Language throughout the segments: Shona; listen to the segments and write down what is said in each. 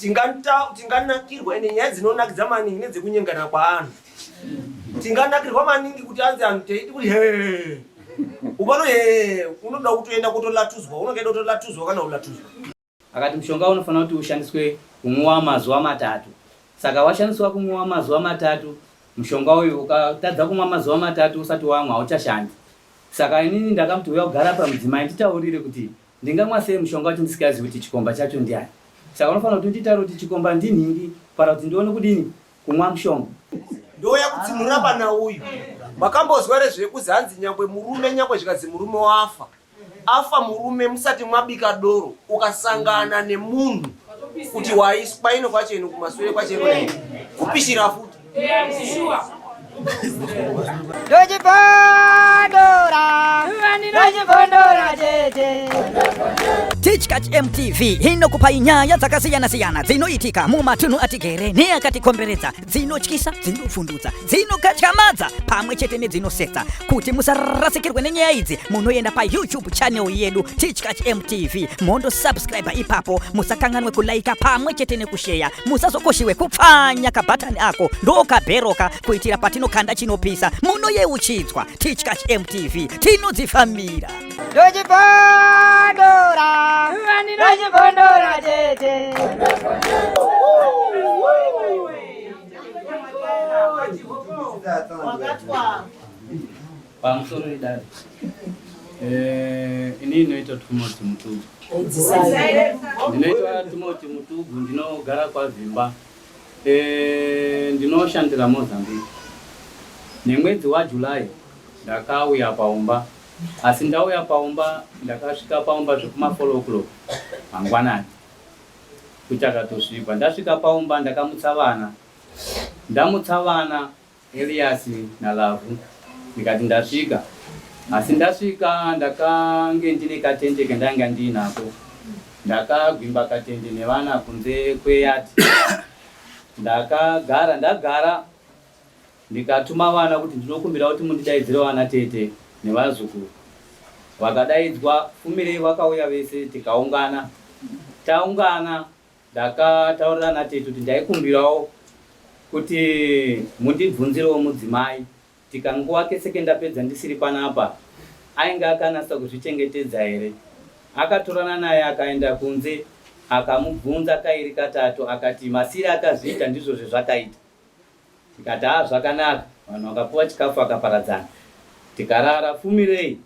Tinganakirwa ende nyaya dzinonakidza maningi nedzekunyengana kwaanhu. Tinganakirwa maningi kuti anzi anhu teiti kuti he ukano he unoda kutoenda kutolatuzwa unonge kutolatuzwa kana kulatuzwa. Akati mushonga unofanira kuti ushandiswe kumwiwa mazuva matatu. Saka washandiswa kumwiwa mazuva matatu, mushonga uyu ukatadza kumwa mazuva matatu usati wamwa hauchashandi. Saka inini ndakamuti uya kugara apa mudzimai nditaurire kuti ndingamwa sei mushonga wacho ndisingazivi kuti chikomba chacho ndiani. Saka unofanira kuti unditaurire kuti chikomba ndinhingi para kuti ndione kudini kumwa mushonga. Ndouya kutsinhura pana uyu. Makambozwa here zvekuzi hanzi nyangwe murume nyangwe zvikanzi murume wafa. Afa murume musati mwabika doro ukasangana nemunhu kuti waiswa ino kwacho ino kumasure kwacho ino kupishira futi. Tichkach MTV inokupai nyaya dzakasiyana-siyana dzinoitika mumatunhu atigere neakatikomberedza, dzinotyisa, dzinovhundutsa, dzinokatyamadza pamwe chete nedzinosetsa. Kuti musarasikirwe nenyaya idzi, munoenda paYouTube channel yedu Tichkach MTV, mondo subscribe ipapo, musakanganwe kulaika pamwe chete nekusheya. Musazokoshiwe kupfanya kabhatani ako ndokabheroka kuitira patinokanda chinopisa munoyeuchidzwa. Tichkach MTV tinodzifambira. Ndochibondora, ndochibondora tete. Pamusoro idare. Eh, ini inoitwa Timothy Mutugu. Ndinoitwa Timothy Mutugu, ndinogara kwaVimba. Eh, ndinoshandira Mozambique. Nemwedzi waJuly ndakauya paumba asi ndauya paumba ndakasvika paumba zvekuma 4 o'clock mangwanani kuchakatosviba. Ndasvika paumba ndakamutsa vana. Ndamutsa vana Elias naLavhu ndikati ndasvika asi ndasvika ndakange ndine katende kendainga ndiinako ndakagwimba katende nevana kunze kweyard ndakagara ndagara ndikatuma vana kuti ndinokumbira kuti mundidaidzire vana tete nevazukuru vakadaidzwa fumirei vakauya vese tikaungana taungana Ndakataurira natete kuti ndaikumbirawo kuti mundibvunzirewo mudzimai tikanguva kese kendapedza ndisiri panapa ainge akanasa kuzvichengetedza here. Akatorana naye akaenda kunze akamubvunza kairi katatu akati masire akazviita ndizvo zvezvakaita. Tikati haa zvakanaka vanhu vakapuwa chikafu vakaparadzana tikarara fumirei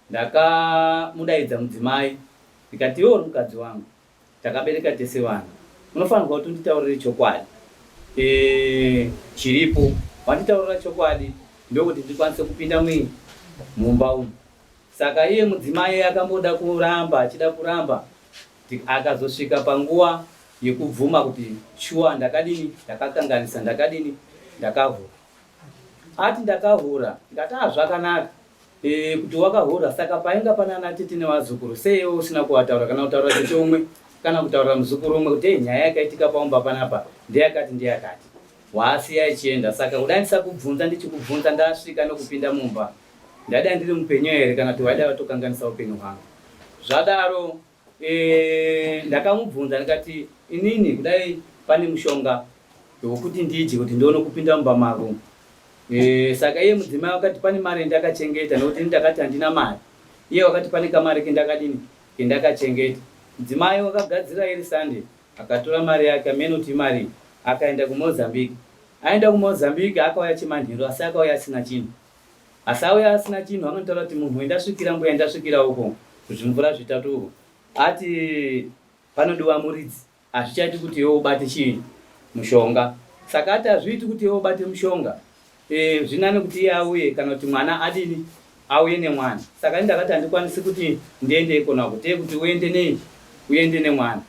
ndakamudaidza mudzimai ndikati iwe uri mukadzi wangu Takabereka tese vana. Unofanirwa kuti unditaurire chokwadi. E, chiripo. Wanditaurira chokwadi ndokuti ndikwanise kupinda mui mumba umu. Saka iye mudzimai akamboda kuramba achida kuramba akazosvika panguva yekubvuma kuti shuwa ndakadini ndakakanganisa ndakadini ndakavhura. Ati ndakahura ndikati ah zvakanaka. Eh, kuti wakahura saka painga pana ana tete nevazukuru sei iwe usina kuwataura kana kutaura tete umwe kana kutaura muzukuru umwe kuti hey, nyaya yakaitika paumba panapa ndeyakati ndeyakati waasiya ichienda saka kudai ndisakubvunza ndichikubvunza ndasvika nokupinda mumba ndadai ndiri mupenyu here kana kuti waida watokanganisa upenyu hwangu zvadaro e, ndakamubvunza ndikati inini kudai pane mushonga wekuti ndidye kuti ndione kupinda mumba mako e, saka iye mudzimai wakati pane mari yandakachengeta nekuti ini ndakati handina mari iye wakati pane kamari kendakadini kendakachengeta mudzimai wakagadzira iri sunday akatora mari yake amene kuti imari akaenda kumozambique aenda kumozambique akauya chimanheru asi akauya asina chinhu Asi auya asina chinhu anotaura kuti munhu wendasvikira mbuya ndasvikira uko kuzvimvura zvitatu uko ati panodiwa muridzi hazvichaiti kuti iwe ubate chii mushonga saka ati hazviiti kuti iwe ubate mushonga e, zvinani kuti iye auye kana kuti mwana adini auye nemwana saka ini ndakati handikwanisi kuti ndiende ikona uko tee kuti uende nei uende nemwana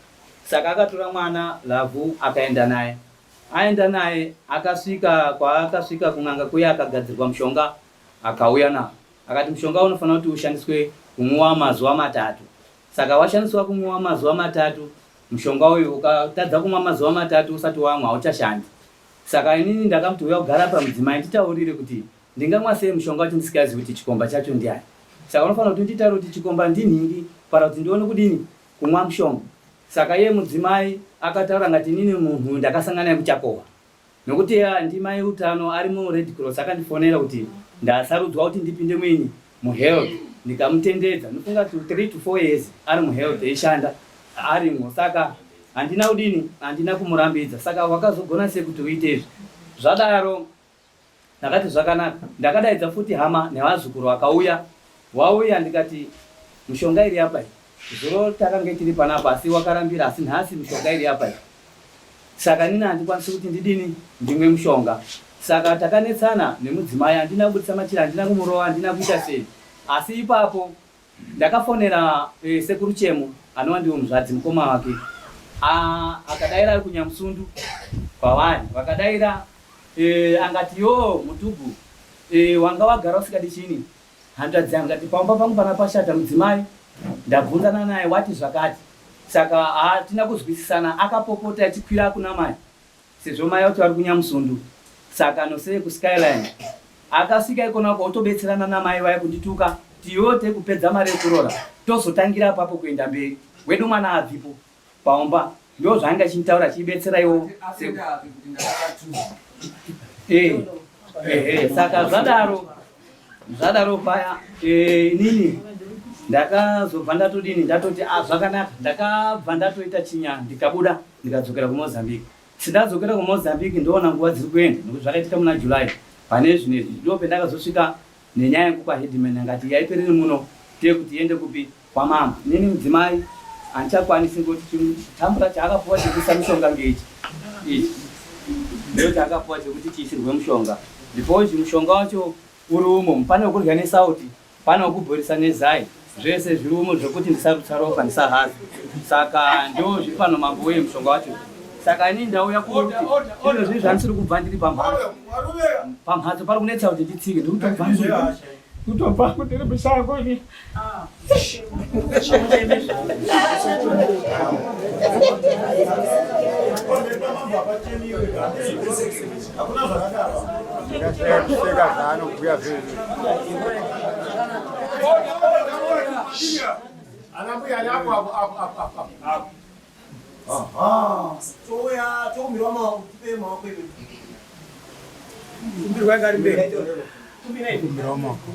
saka akatora mwana lavhu akaenda naye Aenda naye akasvika kwaakasvika kun'anga kuya akagadzirwa mushonga akauya nawo. Akati mushonga unofanira kuti ushandiswe kumwiwa mazuva matatu. Saka washandiswa kumwiwa mazuva matatu mushonga uyu ukatadza kumwa mazuva matatu usati wamwa hauchashandi. Saka inini ndakamuti uya kugara apa mudzimai nditaurire kuti ndingamwa sei mushonga wacho ndisingazivi kuti chikomba chacho ndiani. Saka unofanira kuti unditaurire kuti chikomba ndinhingi para kuti ndione kudini kumwa mushonga. Saka iye mudzimai Akataura ngati inini munhu ndakasangana naye kuChakohwa nokuti ah, ndimai utano ari muRed Cross akandifonera kuti ndasarudzwa kuti ndipinde muini muhealth ndikamutendedza ndofunga kuti 3 to 4 years ari muhealth eishanda arimo saka handina kudini handina kumurambidza saka wakazogona sei kuti uite izvi zvadaro Ndakati zvakanaka. Ndakadaidza futi hama nevazukuru vakauya. Wauya ndikati mushonga iri apa iyi. Zuro takange tiri panapa asi wakarambira asi nhasi mushonga iri apa iyi. Saka inini handikwanisi kuti ndidini ndimwe mushonga. Saka takanetsana nemudzimai handina kubudisa machira handina kumurova handina kuita sei. Asi ipapo Ndakafonera eh, sekuru Chemo anova ndiwo muzvadzi mukoma wake ah, akadaira ari kunyamusundu kwavari vakadaira eh, angati yoo mutugu eh, wanga wagara usingadi chini hanzvadzi yangu ngati pamba pangu pana pashata mudzimai ndabvunzana naye wati zvakati saka hatina kuzwisisana akapopota achikwira kuna mai Sezvo mai vacho vari kunyamusundu saka nosei kuskyline akasvika ikona uko otobetserana namai vaye kundituka tiyote kupedza mari yekurora tozotangira apapo kuenda mberi wedu mwana abvipo paumba ndo zvaanga achinditaura achibetsera iwo eh, eh, eh, saka zvadaro zvadaro paya inini ndakazobva ndatodini ndatoti ah, zvakanaka ndakabva ndatoita chinya ndikabuda ndikadzokera kuMozambique. Sindadzokera kuMozambique ndoona nguva dziri kuenda nekuti zvakaitika muna July pane zvinezvi ndo pendakazosvika nenyaya yangu kwaheadman angati yaiperere muno tee kuti iende kupi kwamambo. Inini mudzimai handichakwanisi ngoti chitambura chaakapuwa chekuisa mishonga ngeichi ichi ndo chaakapuwa chekuti chiisirwe mushonga ndipo ichi mushonga wacho uri umo pane wekurya nesauti Pane wekubhoilisa nezai zvese zviri umo zvekuti ndisarutsa ropa ndisahaza saka ndo zviri pano mambo weye mushonga wacho saka ini ndauya kuti izvozvi zvandisiri kubva ndiri pamhatso pamhatso pari kunetsa kuti nditsike ndikutobva kutobva ndiri musango ini Hakuna zvakadaro. Ndingaseka zvaanobhuya zvezvi. Ana mbuya ari apo apo apo apo apo apo. Aha. Touya tokumbirwa maoko tipe maoko iwe. Kumbirwa ngari mberi. Kumbirwa maoko.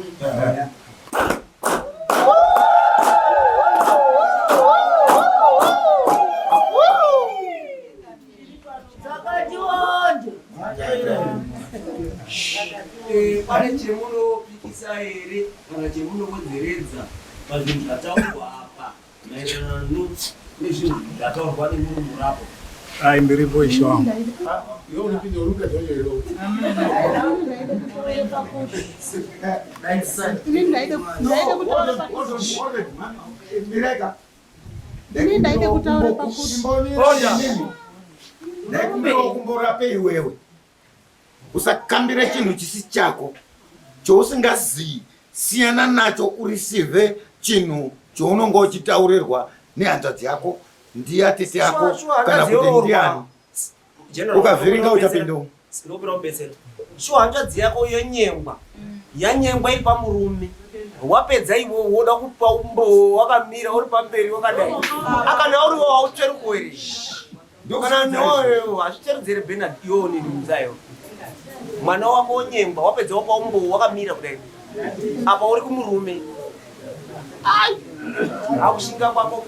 Eh, pane chemunopikisa here kana chemunowedzeredza pazvinhu zvataurwa apa maererano nezvinhu zvataurwa nemurumurapo? Ai, ndiripo ishe wangu. Ini ndaida kutaura pakuti ndaikumbirawo kumborape iwewe usakambira chinhu chisi chako chousingazii siyana nacho urisive chinhu chounonga uchitaurirwa nehanzvadzi yako ndiya tete yako kana kuti ndiani ukavhiringa uchapinda umu shuwa hanzvadzi yako yonyengwa yanyengwa iri pamurume wapedza iwo woda kupa umbowo wakamira uri pamberi wakadai akana uriwo hautsveruko here kana newewo hazvitsverudzere benard iwo nini muzaiwo mwana wako wonyengwa wapedza wopa umbowo wakamira kudai apa uri kumurume ai akushinga kwako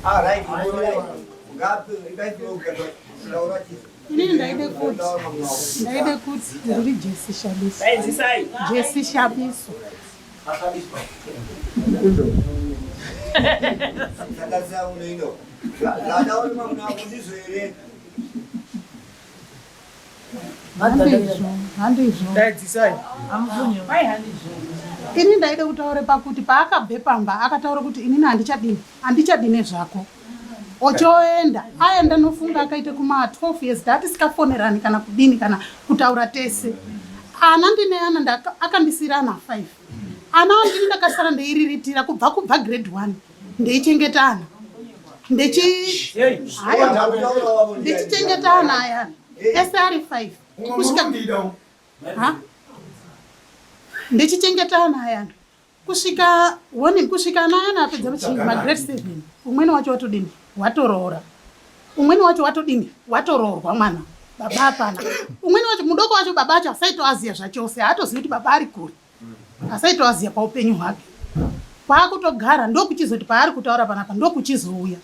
ah, right. Inini ndaide kuti ndaide kuti ndiri Jesi Shabiso. Jesi Shabiso. Handizvo, handizvo. Daidzisai. Ini ndaide kutaura pakuti paakabve pamba akataura kuti inini handichadini handichadi nezvako ochoenda aenda nofunga akaita kuma 12 years tatisikafonerani kana kudini kana kutaura tese ana ndine ana akandisiira ana 5 ana andini ndakasara ndeiriritira kubva kubva grade 1 ndeichengeta ana ndichichengeta ana ayana ese ari 5 kusvika ndichichengeta ana ayana kusvika warning kusvika ana ayana apedza magrade 7 umweni wacho watodini watoroora Umweni wacho watodini watoroorwa mwana baba hapana. Umweni wacho mudoko wacho baba acho asaitoaziya zvachose, haatozivi kuti baba ari kure, asaitoaziya paupenyu hwake. Kwaakutogara ndokuchizoti paari kutaura panapa ndokuchizouya.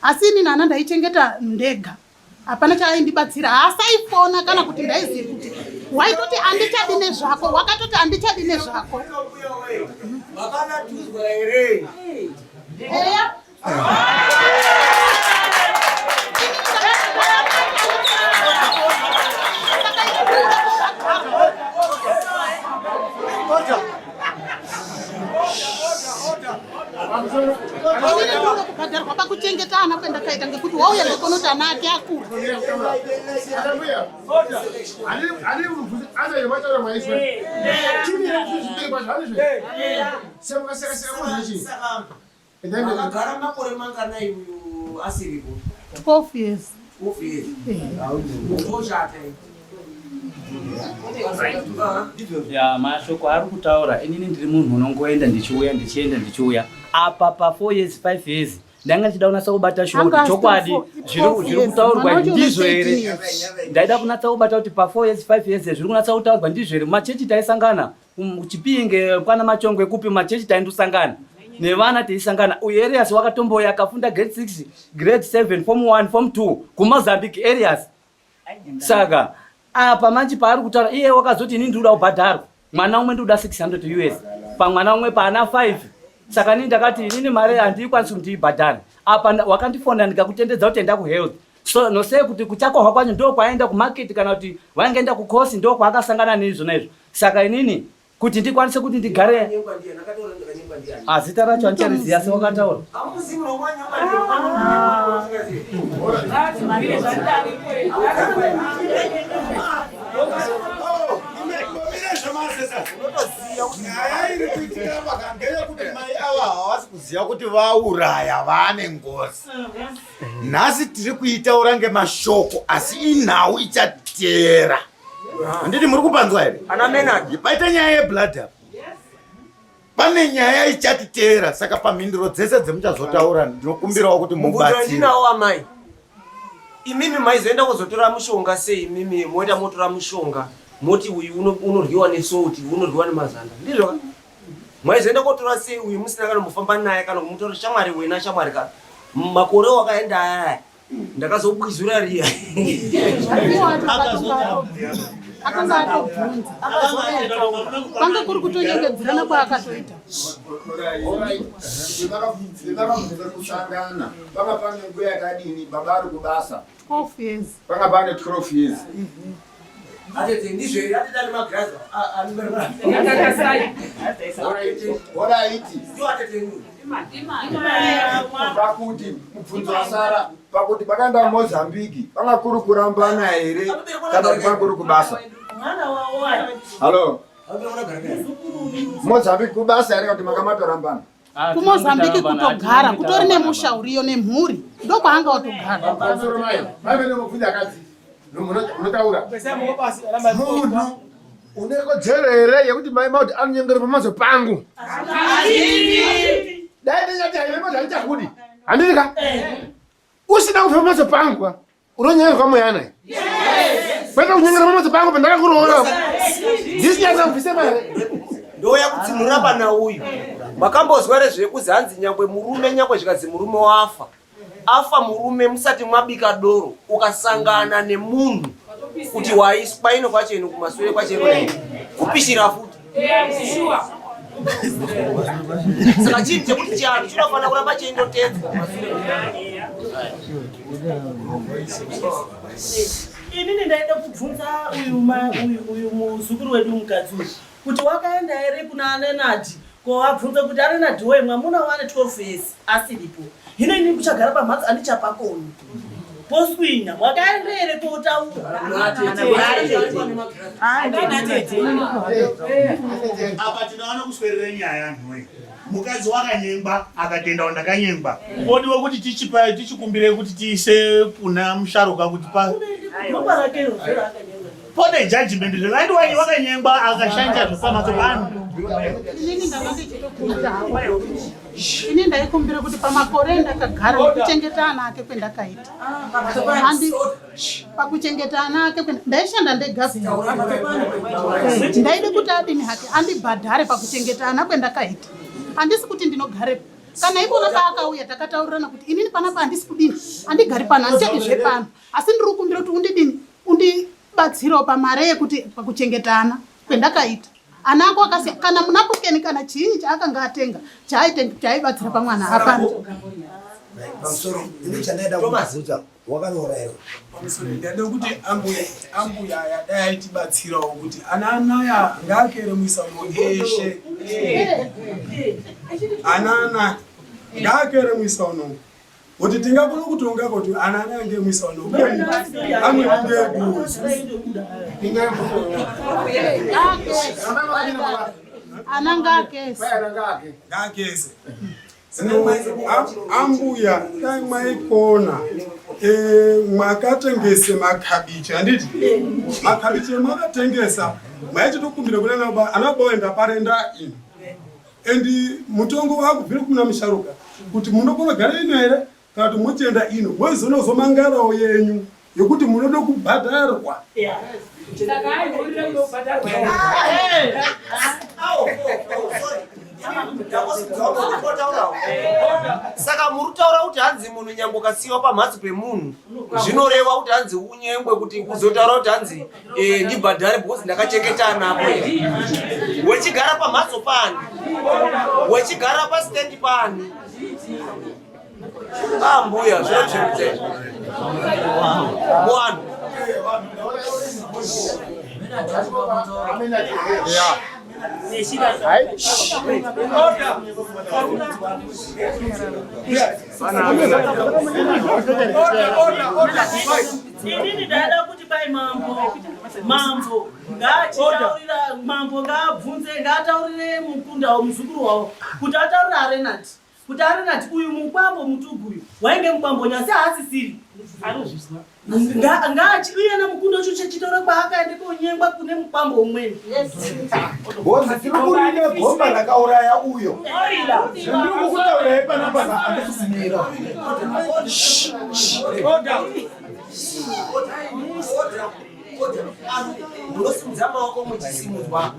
Asi inini ana ndaichengeta ndega, hapana chaaindibatsira, haasaifona kana kuti ndaiziva kuti waitoti andichadi nezvako, wakatoti andichadi nezvako. Makanatuzwa here? Eya. Kubhadharwa pakuchengeta ana kwendakaita ngekuti wauya ndekonoti ana ake akura. Akagara makore manganai uyu asiripo? 12 years. 12 years. Ukoshata. Ya, mashoko ari kutaura inini ndiri munhu unongoenda ndichiuya ndichienda ndichiuya apa pa 4 years 5 years ndanga ndichida kunatsa kubata shoko Anga kuti asi chokwadi 12 zviri kutaurwa years. Mwana wacho ndizvo une 13 here years. ndaida kunatsa kubata kuti pa 4 years 5 years zviri kunatsa kutaurwa ndizvo here mumachechi taisangana Chipinge kwana Machongwe kupi machechi taindosangana nevana teisangana. Uyu Elias wakatombouya akafunda grade 6, grade 7, form 1, form 2 kuMozambique Elias. Saka apa manje paari kutaura iye wakazoti ini ndinoda kubhadharwa mwana umwe ndinoda 600 US pamwana umwe paana 5 saka ini ndakati inini mari handiikwanisi kuti ndiibhadhare apa wakandifonera ndikakutendedza kuti enda kuhealth so nosei kuti kuchakohwa kwacho ndo kwaaenda kumarket kana kuti waingaenda kukosi ndo kwaakasangana neizvona izvo saka inini kuti ndikwanise kuti ndigare ah, zita racho andichariziva asi wakataura Nyaya iri kuitika apa ndeyekuti mai ava havasi kuziva kuti vauraya vane ngozi. Nhasi tiri kuitaura ngemashoko asi inhau ichateera. Handiti muri kupanzwa here? Ana Menard. Paita nyaya yeblood apa. Pane nyaya ichatiteera saka pamhinduro dzese dzemuchazotaura ndinokumbirawo kuti Mubvunzo mubatsire. wandinawo amai. Imimi maizoenda kuzotora mushonga sei imimi moenda motora mushonga moti uyu unoryiwa nesalt uyu unoryiwa nemazanda ndizvo ka? Maizoenda kotora sei uyu musina kana kufamba naye kana kumutora shamwari wena shamwari ka makore wakaenda aya ndakazobwizura riya Akanga atobvunza kwanga kuri kutonyengedzerana kwaakatoita. Kusangana panga pane nguva yakadini baba ari kubasa? 12 years. Panga pane 12 years. Atete ndizvo here atete ane magirazi Oraiti. Ndiwo atete nyu. Pakuti mubvunzo wasara pakuti pakaenda Mozambique panga kuri kurambana here kana kuti panga kuri kubasa? Halo. Mozambique kubasa here kuti manga matorambana? Ah, KuMozambique kutogara kutori nemusha uriyo nemhuri ndokwaanga watogara. Pamusoro mai, mai vene mubvunzo akadzi. Munotaura. Munhu une kodzero here yekuti mai mauti anonyengera pamazo pangu? Dai ndinyati haive mauti handichakudi. Handiti ka? Usina kubva pamazo pangu ka? Unonyengerwa muyana. Kwete kunyengera pamazo pangu pandakakuroora. Ndisinyatsa kubvise mari. Ndouya kutsinhura pana uyu. Makambozwa here zvekuzi hanzi nyangwe murume nyangwe zvikanzi murume wafa. Afa murume musati mwabika doro ukasangana nemunhu kuti waiswa ino kwacho ino kumasure kwacho ino kupishira futi. Saka chinhu chekuti chianhu chinofanira kuramba cheindotedzwa kumasure. Inini ndaida kubvunza uyu uyu uyu muzukuru wedu mukadzi uyu kuti wakaenda here kuna Leonard kovabvunza kuti aLeonard woye mwamuna wane 12 years asiripo hino inini kuchagara pamhatso andichapakoni poswinya wakaenda here kotaura Apa tinoona kuswerere nyaya anhuwe. Mukadzi wakanyengwa akatenda kuti ndakanyengwa. Odiwa kuti tichipa tichikumbire kuti tiise kuna musharuka kuti pa Ropa rake iro zveraakanyengwa. Pone judgment zve vaindi wakanyengwa akashanja zvepamhatso pano. Inini ndanga ndichitokumbira ini ndaikumbira kuti pamakore endakagara nekuchengeta ana ake kwendakaita Handi pakuchengeta ana ake ndaishanda ndega ndaida kuti adini hake andibhadhare pakuchengeta ana kwendakaita handisi kuti ndinogarepo kana ivona paakauya takataurirana kuti inini panapa handisi kudini handigari pano handichadi zvepano asi ndiri kukumbira kuti undidini undibatsirewo pamare yekuti pakuchengeta ana kwendakaita ana ako akasiya kana munapukeni kana chiinyi chaakanga atenga chaaibatsira pamwana hapana pamusoro ini chandaida kubvunza wakaroora here pamusoro ndaida kuti ambuya ambuya aya dai aitibatsirawo kuti ana anaya ngaakere muisango eshe ana anaya ngaakere muisango kuti tingakona kutonga kuti ana anaya ngemuisango amweni ngeeguzi ana ngaakese ngaakese Ambuya dai mwaikona eh, mwakatengese makabichi handiti makabichi emwakatengesa mwaichitokumbira kuna anababa anababa oenda parenda ino and mutongo wakubvira kuna musharuka kuti munokona gara ino here kana kuti mochienda ino moizonozomangarawo yenyu yekuti munoda kubhadharwa saka muri kutaura kuti hanzi munhu nyangwe ukasiyiwa pamhatso pemunhu zvinoreva kuti hanzi unyengwe kuti kuzotaura kuti hanzi eh, ndibhadhare because ndakachengeta anapo wechigara pamhatso pani wechigara pastendi pani Ah, mbuya zvinotsverudza izvi muvanhu Inini ndada kuti pai mambo mambo ngaachitaurira mambo ngaabvunze ngaataurire mukunda muzukuru wavo kuti ataurire arenati Kuti arinati uyu mukwambo mutugu uyu wainge mukwambo nyasi haasisiri. Anozvizwa. Ngaachi uye namukundo uchu chechitoro kwaakaende konyengwa kune mukwambo umweni. Bozi tiri kurine gomba rakauraya uyo. Zvandiri kukutaurirai panapa handisi kumira. Order. Order. Order. Munosimudza maoko muchisimudzwa.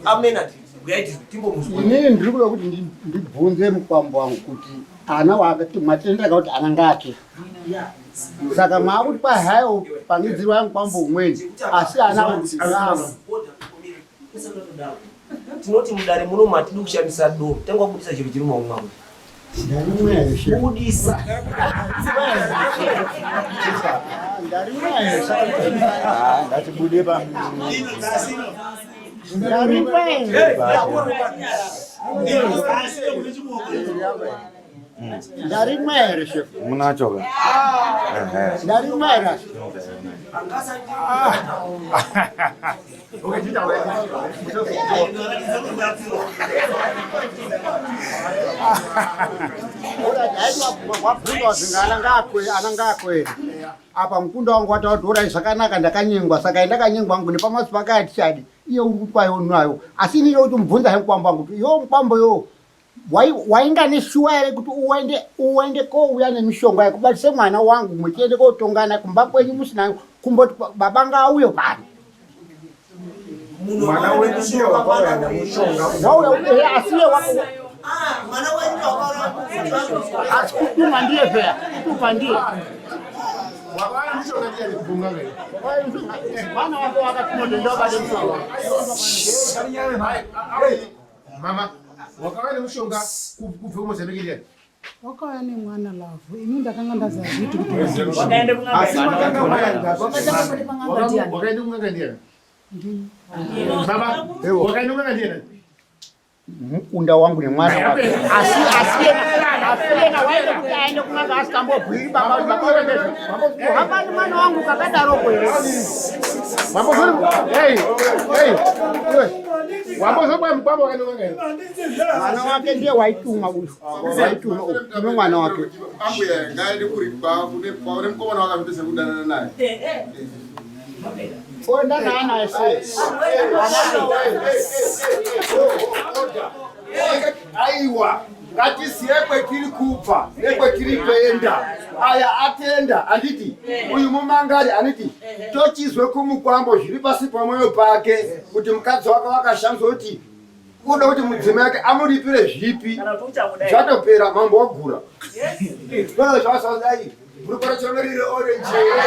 Amen ati. Inini ndiri kuda kuti ndibvunze mukwambo wangu kuti ana wakati matenda kuti ana ngake saka maakuti kwahayo pangidzirwa mukwambo umweni asi ana angu tinoti mudare muno matidi kushandisa doro tanga kubudisa chiro chiri maumwe mangu budisa ngatibude pa Ndarimwa here shefu? Munacho ka? Ndarimwa here? Wabvunza kuti ana ngaakwe apa mukunda wangu wataura kuti orai zvakanaka ndakanyengwa saka indakanyengwa wangu nepamasi pakaya tichadi iye uri kutwayo nayo asi ini kuti mubvunza he mukwambo wangu kuti yo mukwambo yo wainga neshuwa here kuti uende uende kouya nemishonga yekubatise mwana wangu muchiende kotongana kumba kwenyu musina kumboti baba ngaauye pano mwana wedu ndiye wakauya nemushonga wauya asi iye asi kutuma ndiye feya kutuma ndiye Mwana wako wakatuma ndio bado mshonga. Mama, wakauya nemushonga kubva kuMozambique ndiani? Wakauya nemwana love. Ini ndakanga ndazazviti kuti Wakaenda kun'anga. Asi makanga maenda. Wakaenda kun'anga ndiani? Ndini. Baba, wakaenda kun'anga ndiani? mukunda wangu nemwana wake asi asi asi yena waida kuti aende kun'anga asikambobhuiri baba baba hapani mwana wangu kakadaroko here mwana wake ndiye waituma uyu waituma uyu uno mwana wake ambuya ngaende kurikwa kune mukomana wakazvitese kudanana naye. Oenda naana ese. Aiwa, ngatiziye kwetiri kubva nekwetiri kuenda. Aya atenda, handiti? Uyu mumangari, handiti? Tochizwe kumukwambo zviri pasi pamwoyo pake kuti mukadzi wake wakashamisa kuti unoda kuti mudzimai wake amuripire zvipi. Zvatopera, mambo wagura. Zvazvadai. Bhurukwa racho ranga riri orange here?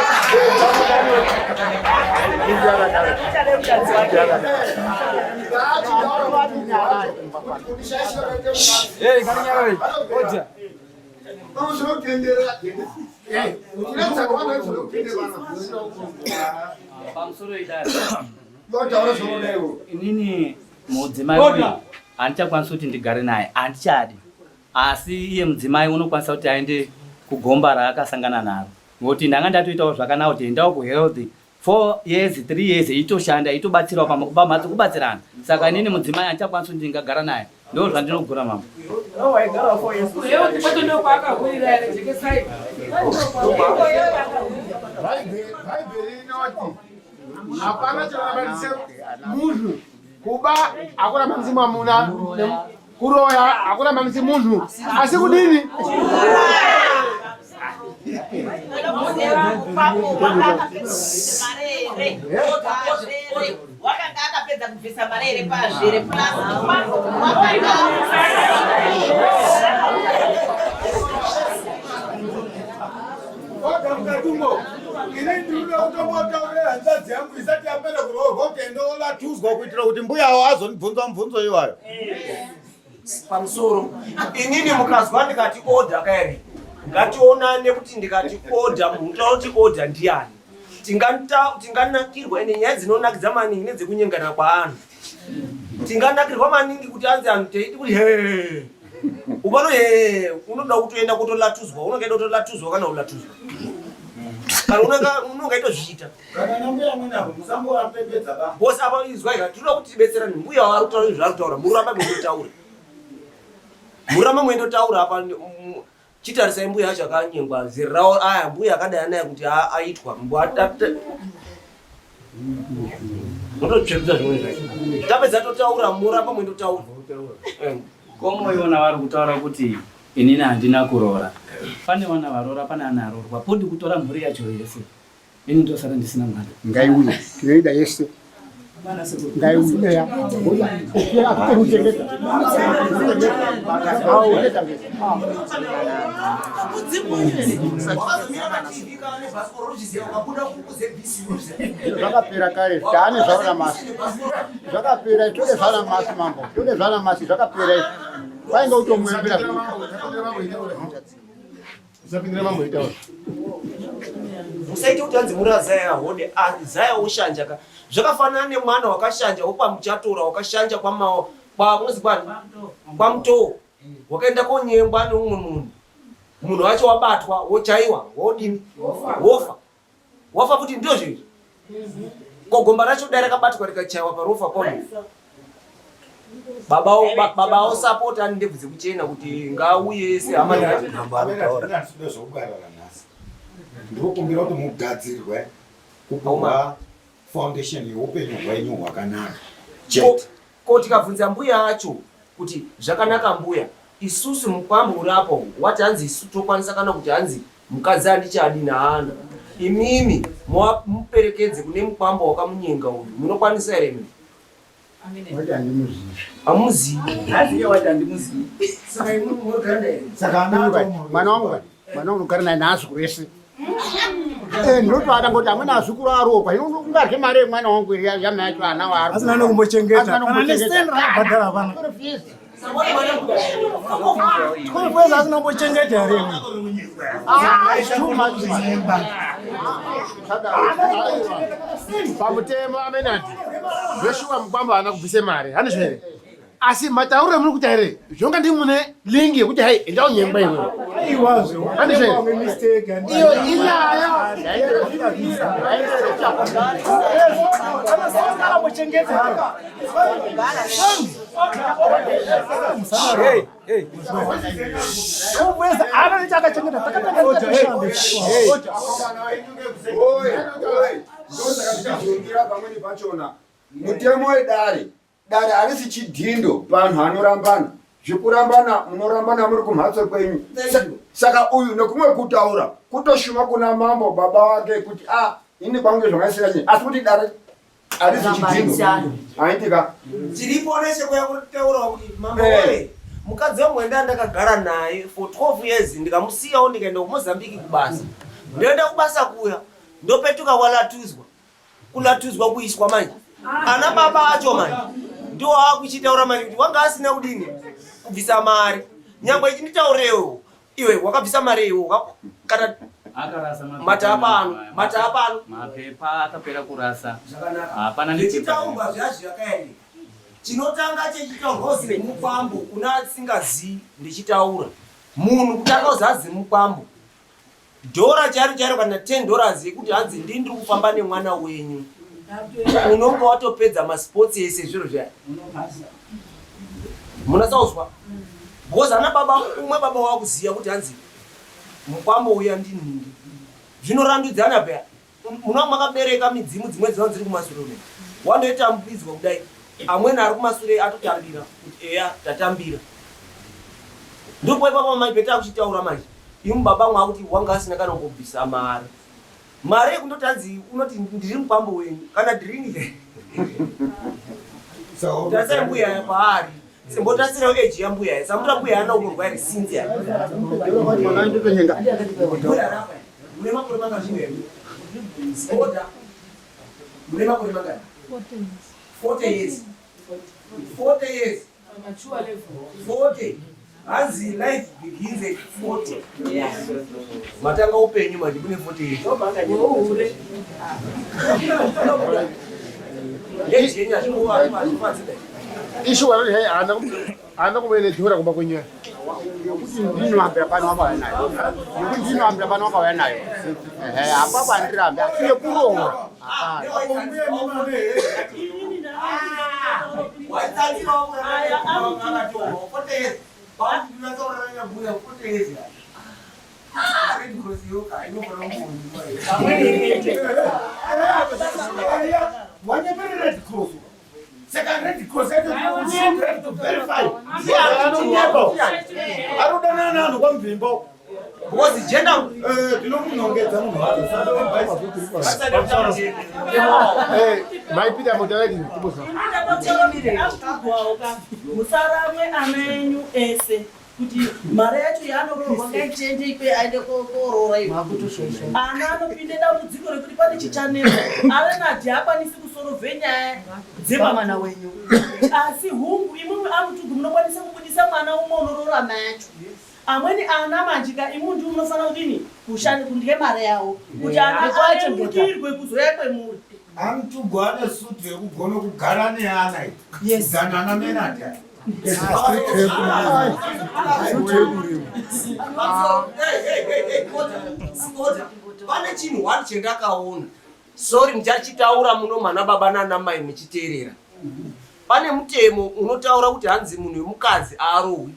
Hey, kanyarare. Oja. Pamusoro idare. Inini mudzimai uyu handichakwanisi kuti ndigare naye, handichadi. Asi iye mudzimai unokwanisa kuti aende kugomba raakasangana naro ngokuti ndanga ndatoitawo zvakanaka kuti endawo kuhealth 4 years 3 years itoshanda itobatsirawo pamhatso kubatsirana saka inini mudzimai handichakwanisi kuti ndingagara naye ndo zvandinogura mama. Bhaibheri rinoti hapana chinorambanise munhu kuba hakurambanisi mwamuna Kuroya hakurambanisi munhu asi kudini? Wakanga akapedza kubvisa mari here pazvere plus Oda mukatungo ini ndinoda kutombotaurira hanzvadzi yangu isati yapera kuroorwa kuti endolatuzwa kuitira kuti mbuya avo azondibvunza mubvunzo iwayo. Pamusoro inini mukazwa ndikati order kairi ngationane kuti ndikati order munhu taura kuti order ndiyani. Tinganakirwa ende nyaya dzinonakidza maningi nedzekunyengana kwaanhu. Tinganakirwa maningi kuti anzi anhu teiti kuti hee ukano hee unoda kutoenda kutolatuzwa unonga ida kutolatuzwa kana ulatuzwa kana unonga itozviita bose apa izwai ka tinoda kuti tibetserane mbuya vari kutaura zvaari kutaura muramba muendotaura muramba muendotaura apa Chitarisai mbuya acho akanyengwa zera rawo aya mbuya akadai anaya kuti aitwa mototsverudza zvimwe zvacho tapedza totaura moramba mwendotaura. Komoiona vari kutaura kuti inini handina kuroora pane vana varoora pane ana aroorwa podi kutora mhuri yacho yese Ini ndosara ndisina mwana. Ngaiuye, tinoida yese. Ngaiuye ya. Akuchengeta. Zvakapera kare, taane zvaona masi. Zvakapera, tode zvana masi mambo. Tode zvana masi zvakapera izvi. Kwainge kutomuembera. Usapindira mambo itaura. Musaite kuti hanzi muri azaya hode azaya woshanja ka. Zvakafanana nemwana wakashanja wokwamuchatora wakashanja kwamao kwa kunozi kwani kwamutoo wakaenda konyengwa neumwe munhu munhu wacho wabatwa wochaiwa wodini wofa wafa futi ndizvo izvi ko gomba racho dai rakabatwa rikachaiwa parofa pano baba baba osapota ane ndebvu dzekuchena kuti ngauye sehama ndinokumbira kuti mugadzirwe kupuwa foundation yeupenyu hwenyu hwakanaka chete Ko tikabvunza mbuya acho kuti zvakanaka mbuya isusu mukwambo uri apa uyu wati hanzi isu tokwanisa kana kuti hanzi mukadzi andichadi naana imimi muperekedze kune mukwambo wakamunyenga uyu munokwanisa here imimi? Wati handimuzivi. Hamuzivi. Haziye wati handimuzivi. Saka imimi munogara naye here? Saka ana Mwana wangu mwana wangu unogara naye naazukuru ese. Eh, ndinotoada ngoti amweni azukuru aroorwa hino ungarye mari yemwana wangu iri yamai acho ana waari Asina nekumbochengeta. Kana nesend raabhadhara hapana. Twelve years asina kumbochengeta here imwe? Ah, it's too much. Pamutemo amenadi zveshuwa mukwambo haana kubvise mari handizvo here? Asi matauriro amuri kuita here zvonga ndii mune link yekuti hai enda unyengwa iwewe. Aiwazve, Handizvo here? wange mistake. Iyo inyaya. Ndosaka tichazongira pamweni pachona mutemo wedare. Dare harisi chidhindo paanhu anorambana. Zvekurambana munorambana muri kumhatso kwenyu. Saka uyu nekumwe kutaura kutoshuma kuna mambo baba wake kuti a ah, ini kwangu zvangaisira chii asi kuti dare harisi chidhindo. Haitika. Tiripo nesheko yakutaurawo kuti mambo eh. woye mukadzi wangu wenda ndakagara naye for 12 years ndikamusiyawo ndikaenda kuMozambique kubasa. Ndoenda kubasa kuya ndopetuka walatuzwa kulatuzwa kuiswa manje ana baba acho manje ndiwo akuchitaura manje kuti wanga asina kudini kubvisa mari nyangwe ichinditaurewo iwe wakabvisa mari iwe kana matapa ano matapa ano mapepa akapera kurasa hapana nechitaurwa zvazvo zvakaendeka chinotanga chechitaurwa uzi mukwambo kuna asingazii ndichitaura munhu kutanga uzazi mukwambo Dhora chairo chairo kana 10 dollars yekuti hanzi ndini ndiri kufamba nemwana wenyu unonge watopedza masports ese zviro zviya munasauzwa because ana baba umwe baba wakuziva kuti hanzi mukwambo uya ndinhingi zvinorandudzana peya munova makabereka midzimu dzimwe dzinova dziri kumasure kudai wanoitambidzwa kudai amweni ari kumasure atotambira kuti eya tatambira ndipo ipapo mai peta akuchitaura manje imu baba mwakuti wanga asina kana kubvisa mari mari yekundoti hanzi unoti ndiri mukwambo wenyu kana dhiringi tasai mbuya paari simbotasirawo eji yambuya samuta mbuya ana unorwa here sinzi ya mbuya rapa mune makore mangani mbuya oda mune makore mangani 40 years 40 years 40 hanzi life begins at 40 matanga upenyu manje kune 40 years Ishuwa haana kuve nedhora kumba kwenyu nekuti ndinoambira pano wakauya nayo nekuti ndinoambira pano wakauya nayo ehe apapo andirambe asi yekuroora Wanyepere Red Cross. Saka Red Cross yacho to verify. Ndiye anonyepa. Arodanana naanhu kwamvimba. Because gender eh tinomunongedza munhu wacho. Eh, mai Peter mutareki tibusa. Musaramwe ana enyu ese kuti mari yacho yaanoroorwa ngaichiende ikwe aende kooroora iyo ana anopinde dambudziko rekuti pane chichanetsa arenadhi haakwanisi kusorovhe nyaya dzemamwana wenyu asi hungu imwimwi amutugu munokwanisa kubudisa mwana umwe unoroora mai acho amweni ana manje ka imwi ndiwo munofanira kudini kushanda kundye mari yawo kuti ana arerukirwe kuzouya kwemuri Amutugu ane sutu yekugona kugara neana iyi. Than ana Menadi. Pane chinhu one chendakaona. Sorry muchachitaura muno mana baba nana mai muchiteerera. Pane mutemo unotaura kuti hanzi munhu wemukadzi aarohwi.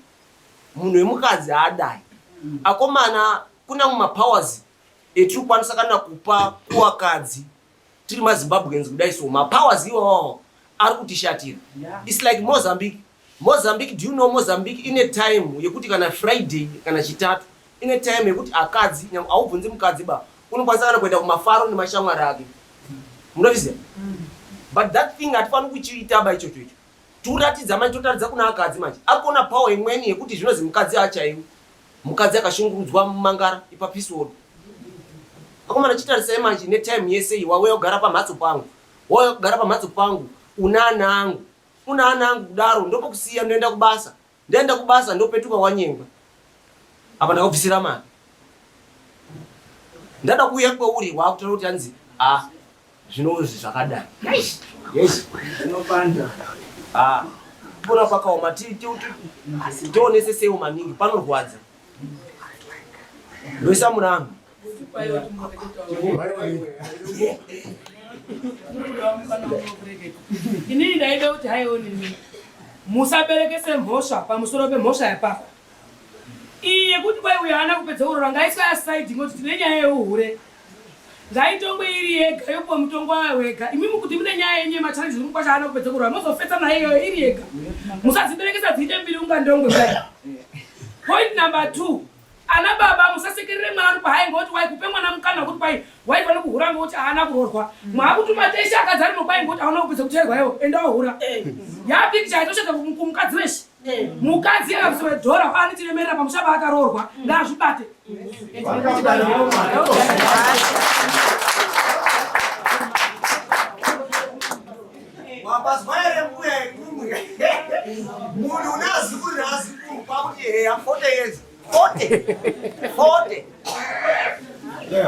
Munhu wemukadzi haadai. Akomana kuna mumapowers etiri kukwanisa kana kupa kuwakadzi tiri mazimbabweans kudai so mapowers iwawawo ari kutishatira its like mozambique mozambique do you know mozambique ine time yekuti kana friday kana chitatu ine time yekuti akadzi nyangwe haubvunzi mukadzi ba unokwanisa kana kuenda kumafaro nemashamwari ake munozviziva but that thing hatifaniri kuchiita ba ichocho icho tikuratidza manje totaridza kuna akadzi manje ari kuona power imweni yekuti zvinozi mukadzi achaiwi Mukadzi akashungurudzwa mumangara ipa peace order. Akomana chitarisai manje netime yese iyi wauya kugara pamhatso pangu. Wauya kugara pamhatso pangu una ana angu. Una ana angu kudaro ndopokusiya ndoenda kubasa. Ndaenda kubasa ndopetuka wanyengwa. Apa ndakubvisira mari. Ndada kuuya kweuri wakutaura kuti hanzi ah zvinozvi zvakadai yes zvinopanda ah pona pakaoma tionesesewo maningi panorwadza ndoisa murangu inini ndaida kuti haioni musaberekese mhosva pamusoro pemhosva yapapa iyi yekuti kwai uyo haana kupedza urora ngaiswe aside ngoti tine nyaya yeuhure. Ngaitongwe iri yega yopuwa mutongo wayo wega. Imi mukuti mune nyaya yenyu yemachallenges mukwasha haana kupedza kurwa mozofetsa naye iyoyo iri yega. Musadziberekesa dziite mbiri unga ndongwe kudai. Point number 2. Ana baba musasekerere mwana ari pahayi ngoti wai kupe mwana mukana wekuti kwai waifanira kuhura ngoti haana kuroorwa. Mwakutuma teshe akadzi arimo kwai ngoti hauna kupedza kuteerwa iwo enda wahura. Yapicture itoshata kumukadzi weshe. Mukadzi akabvisirwa dhora ane chiremerera pamusha paakaroorwa ngaazvibate. Wapazwa here mbuya imwimwi? Munhu une azukuru neazukuru kwakuti heya 40 years. 40. 40.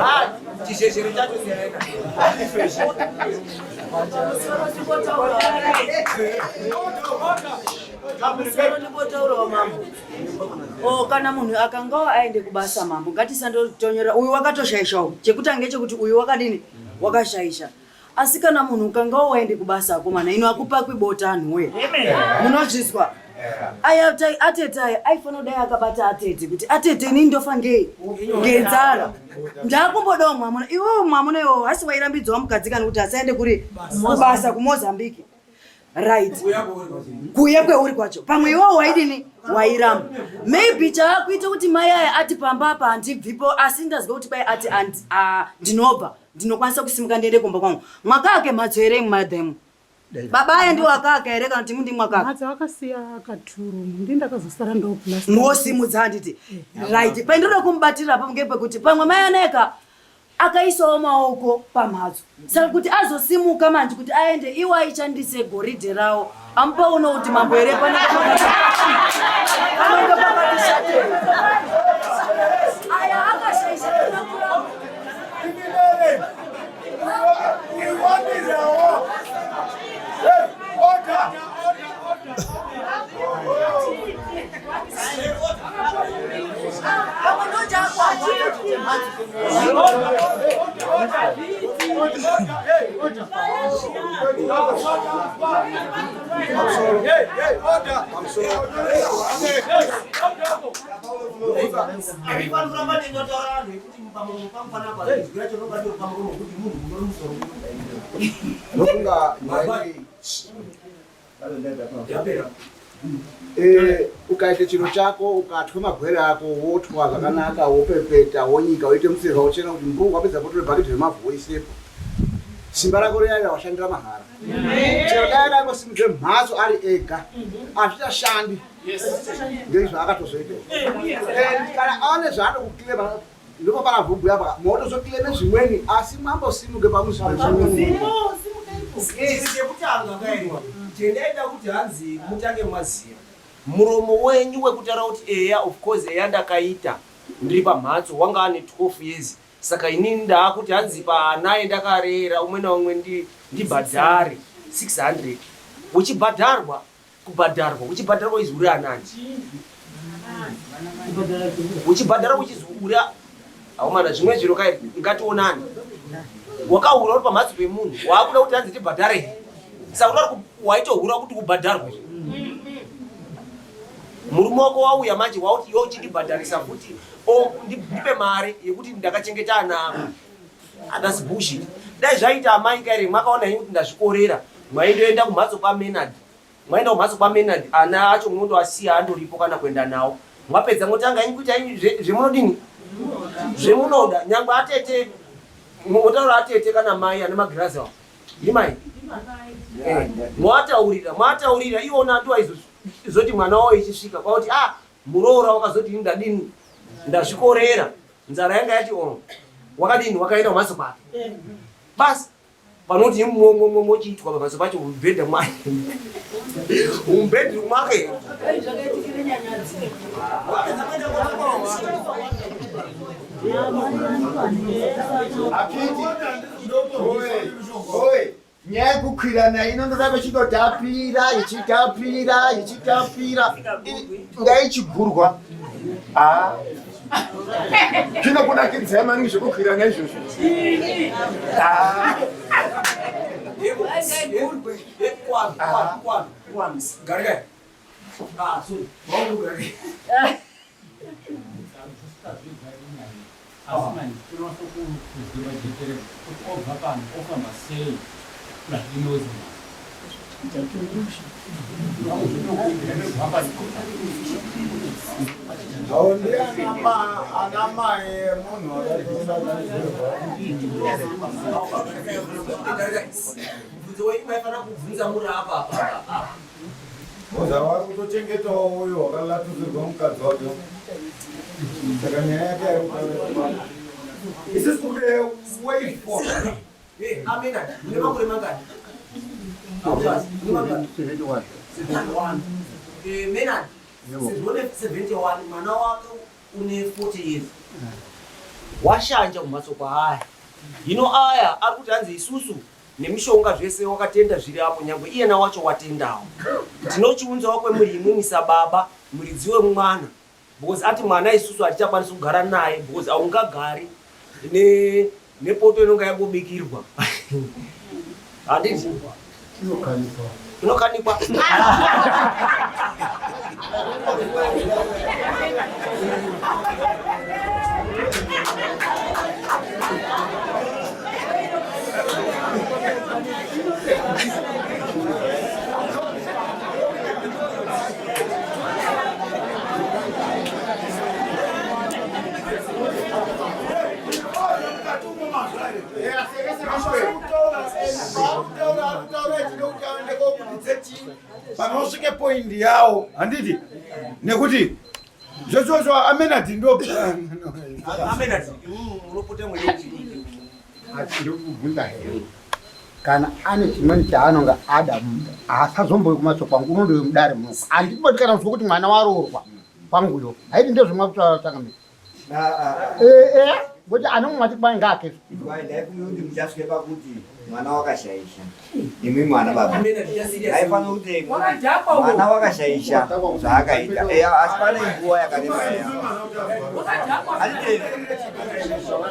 Ah, chizhezhero chacho siyaenda. Pamusoro ndimbotaurawo mambo. O kana munhu akangawo aende kubasa mambo ngatisandotonyora uyu wakatoshaishawo. Chekutanga ngechekuti uyu wakadini? Wakashaisha. Asi kana munhu ukangawo waende kubasa akomana ino akupakwi bota anhu woye. Munozvizwa? Aya atete aya aifanira kudai akabata atete kuti atete inini ndofa ngei ngenzara. Ndakumbodawo mwamuna iwewe mwamuna iwewe hasi wairambidzwa mukadzi kana kuti asaende kuri kubasa kuMozambique. Right. Kuuya kweuri kwacho. Pamwe iwewe waidini? Wairamba. Maybe chaakuita kuti mai aya ati pamba apa handibvipo asi ndazwa kuti kwai ati ndinobva. Ndinokwanisa kusimuka ndiende kumba kwangu. Mwakaake mhatso here imwi madam? Baba aya ndiwo akaaka here kana kuti imwi ndimwi mwakaaka? Mhatso akasiya akaturu ndi ndakazosara ndoplasta. Mosimudza handiti? Right. Pandinoda kumubatira apo ngepekuti pamwe mai aneka akaisawo maoko pamhatso. Saka kuti azosimuka manje kuti aende iwo aichandise goridhe rawo. Amupaona kuti mambo here pane panonge pakati shatei. Aya akashaisha kuramba. Ndofunga nyaya iyi Eh, ukaita chiro chako ukatwa magwere ako wotwa zvakanaka wopepeta wonyika woite musirwa wochena kuti mbu wapedza potore bhaketi remavhu woisepo simba rako riya washandira mahara chero dai akangosimudze mhatso ari ega hazvichashandi ngeizvo akatozoita And kana aone zvaanokuclaima ndipo panavhubhuya apa motozoclaime zvimweni asi mwambosimuke pamuzi pezvimweni Ichi chekutanga kairwa chendaida kuti hanzi mutange maziva muromo wenyu wekutaura kuti eya of course eya ndakaita ndiri pamhatso wanga ane 12 years saka inini ndaakuti hanzi paanaye ndakarera umwe naumwe ndibhadhare 600 uchibhadharwa kubhadharwa uchibhadharwa uchizi uri anani uchibhadharwa uchizi uri haumana zvimwe zviro kai ngationani wakahura uri pamhatso pemunhu waakuda kuti hanzi tibhadhare saka unoda waitohura kuti ubhadharwe murume wako wauya manje wauti iwe uchindibhadharisa futi o ndipe mari yekuti ndakachengeta ana ako Ah, that's bullshit. Dai zvaita amai kaire makaona henyu kuti ndazvikorera. Mwaindoenda kumhatso kwaMenard. Mwaenda kumhatso kwaMenard ana acho munondoasiya andoripo kana kuenda nawo. Mwapedza motanga henyu kuita henyu zvemunodini? Zvemunoda. Nyangwe atete motaura atete kana mai ane magirazi awo. Ndimai. Eh, mwataurira, mwataurira iwona ndiwo aizozoti mwana wawo ichisvika kwakuti ah muroora wakazoti ndadini ndazvikorera. Nzara yanga yati oh, wakadini wakaenda kumhatso kwake basi panoti mochiitwa pamhatso pacho mubhedha mwake mubhedroom mwake Nyaya yekukwirana inondoramba ichindotapira ichitapira ichitapira ngaichigurwa. Ah. Zvinokunakidzai maningi zvekukwirana izvozvo. Ah. Ah. Asi manje tinonasa kuziva jekerere kuti obva pano ofamba sei kuzvinozi. Haundi ana mai emunhu Mubvunzo wenyu maifanira kubvunza muri apa apa apa. Oza wari kutochengetawo uyo wakalatukirwa mukadzi wake. Saka nyaya yake ari kutaura. Isusu kune way forward. Eh, amena. Mune makore mangani? Mune mangani? 71. 71. Eh, Menard. Yebo. Sezvo une 71 mwana wake une 40 years. Washanja kumhatso kwaaya. Hino aya ari kuti hanzi isusu nemishonga zvese wakatenda zviri apo nyangwe iyena wacho watendawo. Tinochiunzawo kwemuri imwimwi sababa muridzi wemwana because ati mwana isusu hatichakwanisi kugara naye because haungagari ne nepoto inonga yangobikirwa handiti Inokanikwa. Inokanikwa. Panosvike poindi yawo handiti nekuti zvozvozvo amenati ndo Amenati unopota mwene Asi ndokubvunza here kana ane chimweni chaanonga ada haasazomboyi kumatso kwangu unondoyo mudare muno handiboti kana kuzwa kuti mwana waroorwa kwanguyo haiti ndezvemwakutaura tanga ngokuti anomwe mati kwai ngaake ndaifunga kuti muchasvike pakuti mwana wakashaisha imwi mwana baba aifanira kuti mwana wakashaisha zvaakaita asi pane nguva yakareba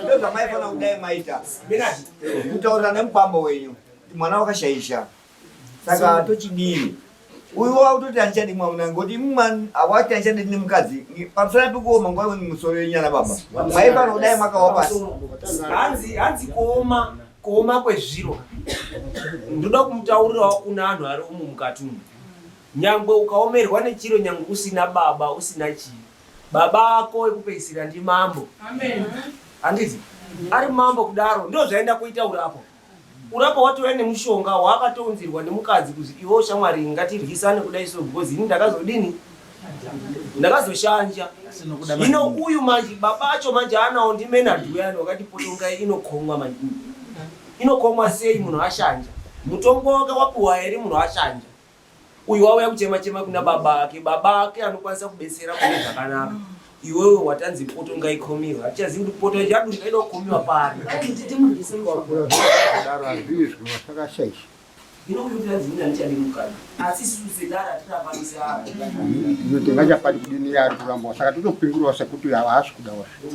ndo zvamaifanira kudai maita kutaurira nemukwambo wenyu kuti mwana wakashaisha saka tochidini uyu wakutoti andichadi mwamuna ngoti imwe awati andichadi nemukadzi pamusana pekuoma nguva imweni musoro yenyu ana baba maifanira kudai makawa pasi hanzi hanzi kuoma kuoma kwezviro ndoda kumutaurirawo kuna anhu ari umu mukati umu nyangwe ukaomerwa nechiro nyangwe usina baba usina chii baba ako ekupedzisira ndimambo handiti ari mambo kudaro ndo zvaenda kuita urapo urapo watouya nemushonga waakatounzirwa nemukadzi kuzi iwe shamwari ngatiryisane kudai so because ini ndakazodini ndakazoshanja hino uyu manje baba acho manje anawo ndimenadhi uyani wakati potongai inokomwa manje inokomwa sei munhu ashanja mutongo wake wapuwa here munhu ashanja uyu wauya kuchema chema kuna baba ake baba ake anokwanisa kubetsera kune zvakanaka iwewe watanzi poto ngaikomiwe hatichazivi kuti poto yadurika ida kukomiwa pari Kudaro hazvizwi wasakashaisha. inokuti mukadzi asi isusu sedare hatirapanisi Ino tingachapati kudini iye ari kuramba saka totopingurawo sekuti haasi kuda wasvo.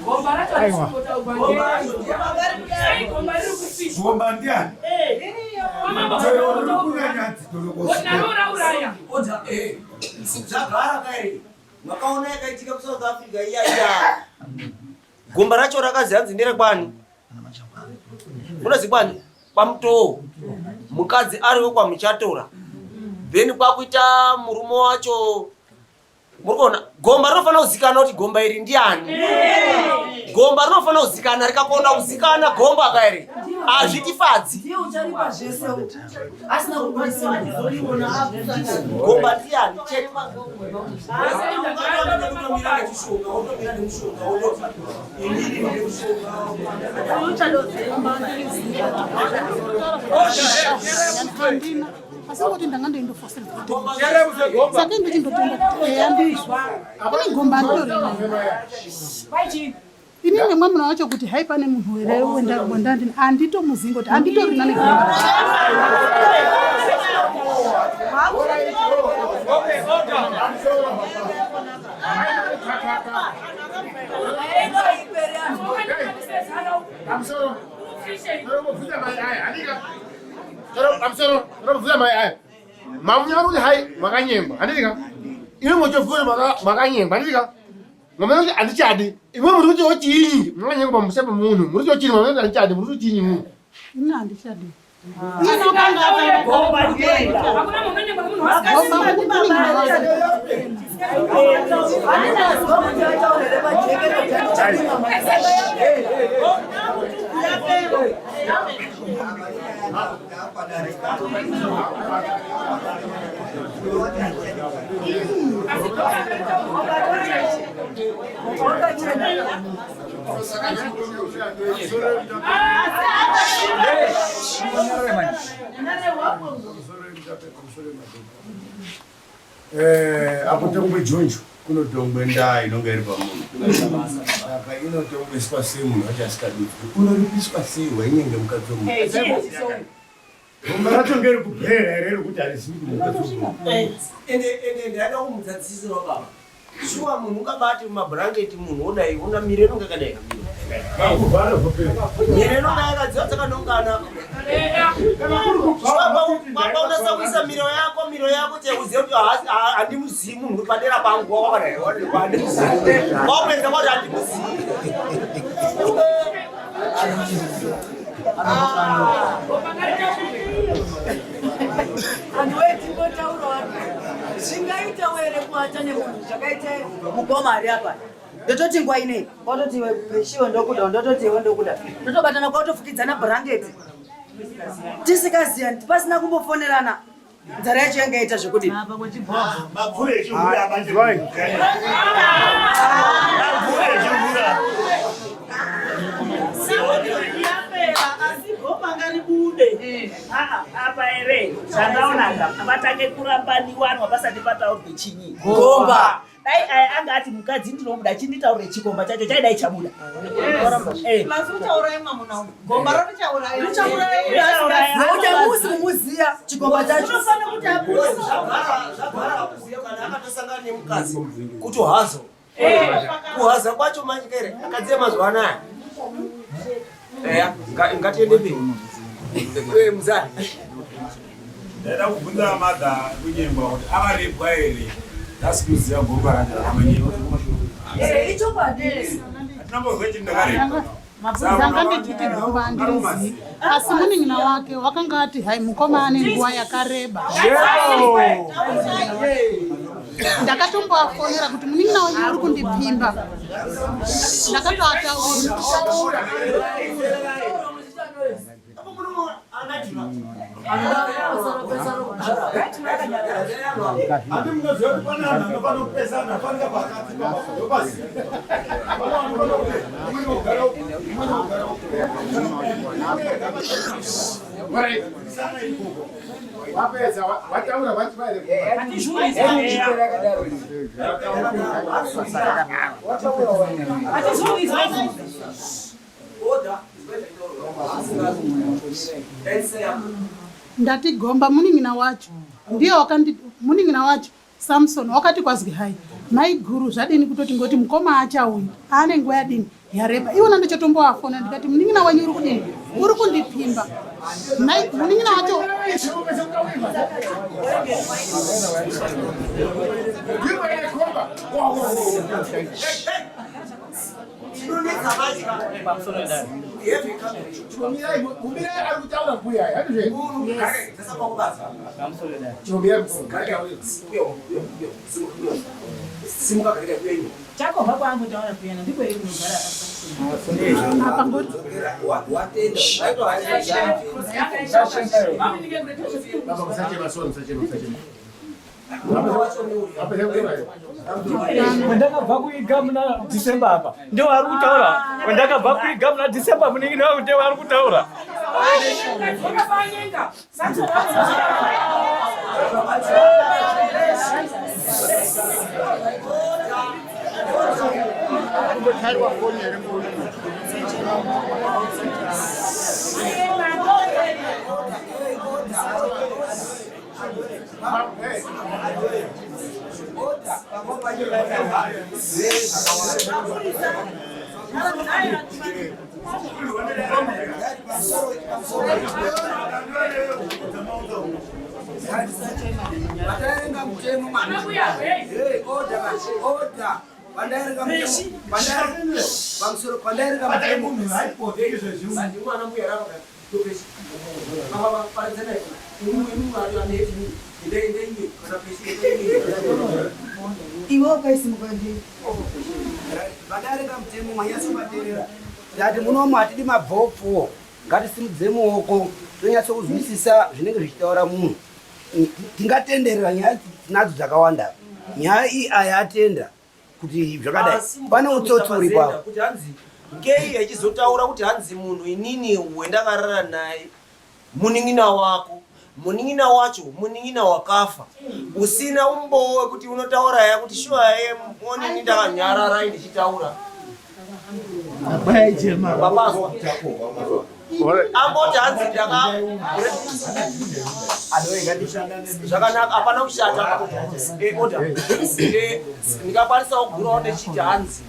Gomba racho Aiwa. harisi kutaurwa. Sei gomba riri kufish? Gomba ndiani? Chero riri kunyanya dzidhorokosiko. Naro rauraya. Oda zvagara kairi makaona yakaitika kuSouth Africa iya iya gomba racho rakazi hanzi nderekwani unozi kwani kwamutoo mukadzi ariwe kwamuchatora then kwakuita murume wacho muri kuona gomba rinofanira kuzikana kuti gomba iri ndiani gomba rinofanira kuzikana rikakona kuzikana gomba kairi hazvitifadzi Ndiye ucharipa zvese asina kurwadzisa. gomba ndiani chete Handina. Asi kuti ndanga ndoindofoserwa saka ndochindotonga kuti eya ndizvo kune gomba anditorina ini nemwamuna wacho kuti hai pane munhu here wendandini handitomuzinga kuti handitorina negomba Pamusoro. Ndinobvunza mai aya, handika. Pamusoro, ndinobvunza mai aya. Mamunya vari kuti hai makanyengwa, handika. Imwe mochobvuna makanyengwa handiti ka? Mwamuna kuti handichadi. Imwe muri kuti ochiinyi? Makanyengwa pamusha pemunhu. Muri kuti ochiinyi? Mwamuna kuti handichadi. Muri kuti ochiinyi munhu? Ini handichadi. Eh, apo tongwe junju kunotongwe ndaa inonga iri pamunhu saka inotongeswa sei munhu wacho asikadudzwi unoripiswa sei wainyenge mukadzi wemunhu gomba racho ngeri kupera here rekuti harizivi kuti mukadzi wemunhu Ende ende ndaida kumudzidzisira baba. Shuwa munhu ungabati mumabhurangeti munhu wodai una miro inonga yakadai miro inonga yakadziva dzakanongana. Shuwa baba unasa kuisa miro yako miro yako cheuzive kuti handimuzii munhu uri padera pangu wakadai handimuzii. Wapedza wati handimuzii. Anhu wee tingotaura wani zvingaitawo here kuata nemunhu zvakaita mukoma ari apa ndototi nguva inei kwatoti iwe peshiwe ndokuda ndototi iwe ndokuda ndotobatana kwatofukidzana bhurangeti tisikaziyani pasina kumbofonerana nzara yacho yanga yaita zvekudii Asi gomba ngaribude. Apa here zvandaonaka vatange kurambaniwanwa pasati pataurwe chinyi Gomba. Dai aya anga ati mukadzi ndinomuda chinditaurire chikomba chacho chaidai chabuda. Eh. Plus uchauraya mwamuna uyu. Gomba ro richauraya. Nokuti hamusi kumuziya chikomba chacho. Unofanira kuti abude. Zvagara kuziva kana akatosangana nemukadzi kutohazo. Kuhaza kwacho manje kere akadzi emazuva anaya. Eya, ngatiende mberi. Eh, muzaya. Ndaida kubvunza madha kunyengwa kuti akarepwa here nhasi kuziva gomba racho rakamanyengwa. Ichokwadi. Hatinambozwa chini ndakarepwa. Ndanga ndichiti gomba andirizivi asi munin'ina wake wakanga ati hai mukoma ane nguva yakareba. Ndakatomboafonera kuti munin'ina wenyu uri kundipfimba. Ndakatoataura. Handi munoziva kuti pane vanhu vanofanira kupesana fanika pakati ndopaziva. Pane vanofanira kuti umwe ogara uku, umwe ogara uku. Wapedza, wataura vati vaire. Ndati gomba munin'ina wacho ndiye wakandi munin'ina wacho Samson wakati kwazwi hai maiguru zvadini kutoti ngoti mukoma achauya aane nguva yadini yareba iwona ndichotomboafona ndikati munin'ina wenyu uri kudini uri kundipfimba Mai munin'ina wacho Mumirai ari kutaura mbuya handizve? Chakobva kwaangotaura kuyana ndiko iri kunogara. Baba musachema sorry musachema musachema. Wandakabva kuiga muna December apa ndio ari kutaura. Wandakabva kuiga muna December munin'ina wangu ndio ari kutaura. Kumbochaiwa foni here murume? Pandaerenga mutemo order. Pandaerenga mutemo. Pandaerenga pamusoro pandaerenga mutemo. Iwe wakaisimuka ndi Pandaerenga mutemo manyatsobaterera. Ndati munomu hatidi mabvopfuwo. Ngatisimudze muoko tonyatso kuzwisisa zvinenge zvichitaura munhu. Tingatenderera nyaya tinadzo dzakawanda. Nyaya iyi ayatenda kuti zvakadai. Pane utsotsi uripo apo. Kuti hanzi ngei achizotaura kuti hanzi munhu inini wendakarara naye munin'ina wako munin'ina wacho munin'ina wakafa usina umbowo wekuti unotaura ya kuti shuwa ye monini ndakanyarara ndichitaura Babazwa. Amboti hanzi ndaka zvakanaka hapana kushata. Order. Ndingakwanisawo kugurawo ndechiti hanzi